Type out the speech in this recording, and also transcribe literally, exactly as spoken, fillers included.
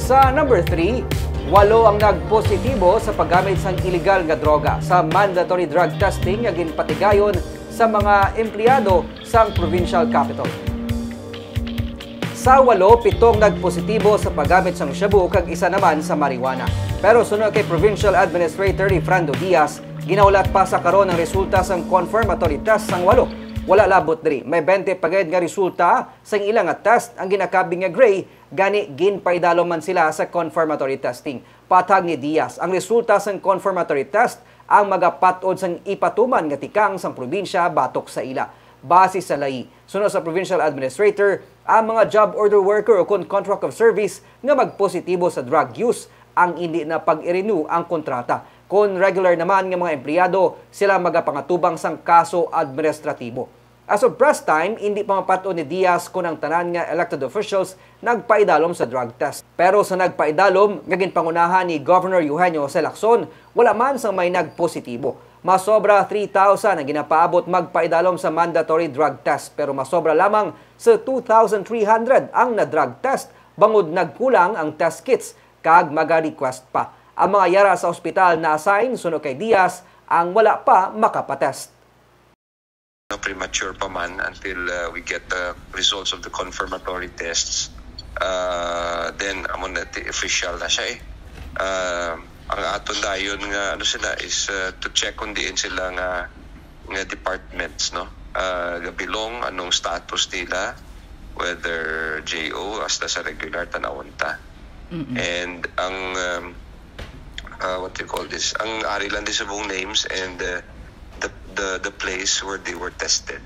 Sa number three, walo ang nagpositibo sa paggamit sang iligal nga droga sa mandatory drug testing nga ginpatigayon sa mga empleyado sang provincial capital. Sa walo, pitong nagpositibo sa paggamit sang shabu kag isa naman sa marijuana. Pero suno kay Provincial Administrator Ifrando Diaz, ginahulat pa sa karon ang resulta sang confirmatory test sang walo. Wala labot diri, may bente pa gid nga resulta sang ila nga test ang ginakabig nga gray, gani ginpaidalom man sila sa confirmatory testing. Patag ni Diaz, ang resulta sang confirmatory test ang magapat-od sang ipatuman nga tikang sang probinsya batok sa ila. Base sa layi, suno sa provincial administrator, ang mga job order worker o kon contract of service nga magpositibo sa drug use ang indi na pag-i-renew ang kontrata. Kon regular naman nga mga empleyado, sila magapangatubang sang kaso administratibo. As of press time, indi pa mapat-on ni Diaz kon ang tanan nga elected officials nagpaidalom sa drug test. Pero sa nagpaidalom nga ginpangunahan ni Governor Eugenio Jose Lacson, wala man sang may nagpositibo. Masobra three thousand ang ginapaabot magpaidalom sa mandatory drug test, pero masobra lamang sa two thousand three hundred ang na-drug test bangod nagkulang ang test kits kag maga-request pa. Ang mga yara sa ospital na-assign suno kay Diaz ang wala pa makapatest. No, premature pa man until uh, we get the results of the confirmatory tests. Uh, then, amo na, ti-, official na siya eh. Uh, ang aton dayon nga ano sila is uh, to check kung diin sila nga nga departments, no? Uh, gabilong, anong status nila, whether J O, hasta sa regular, tanawon ta. And ang um, uh, what do you call this? Ang ari lang di subong names and uh, the, the the place where they were tested.